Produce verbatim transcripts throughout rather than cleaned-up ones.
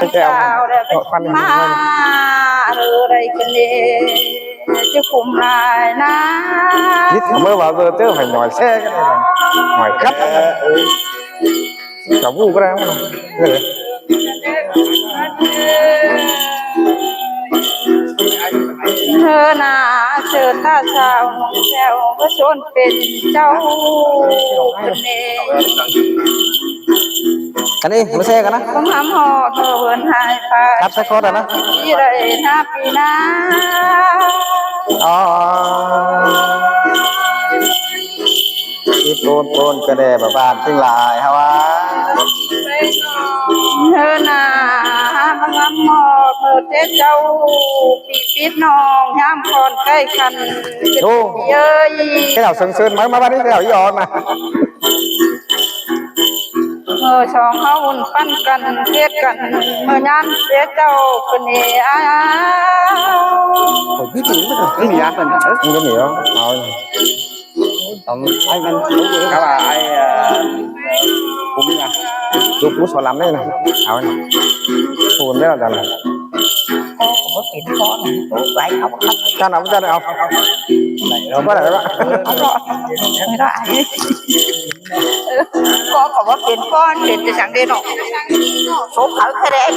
Chào, chào. Ơ, khoan. Má, ở đây cái này, chứ không ai ná. Lít thả mơ vào giờ tớ phải mỏi xe cái này. Mỏi gắt. Cháu vu cái này. Hơ nả, chơ ta sao, theo có trốn bên cháu. Cái này, mơ xe cái này. Không hám họ, thơ vườn hai phải. Cắt xe khót rồi đó. Đi đây, nà, đi nà. Ờ. Cái tôn, tôn, cái này mà bàn tương lai hả? Hơ nả, hám hám họ, thơ Tết cháu. Pít pít nong, hiám khon cay khăn. Ô. Ơi. Cái nào sơn sơn mới, mới bắt đi, cái nào ý ổn mà. Mơ song háo ôn păn căn, tiết căn, mơ nhắn tiết châu, cơn ê áo. Ôi, biết gì nữa, cái gì á? Không có gì đó. Thôi. Tóm ai ăn, cái là ai, à, cũng là. Tôi cũng xóa lắm đấy này. Áo này. Phun đấy là dần này. Có, có cái có này, có cái có. Cha nào, cha nào. Này, không có này đó. Không có. Người đó ai. Có, có cái có, cái cái chẳng đi nọ. Số khẩu cái đấy.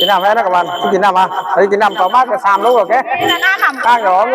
Cái nào vậy đó các bạn? Cái nào mà? Cái nào có bác cái sam lố, ok? Cái nào nó nằm. Đang có.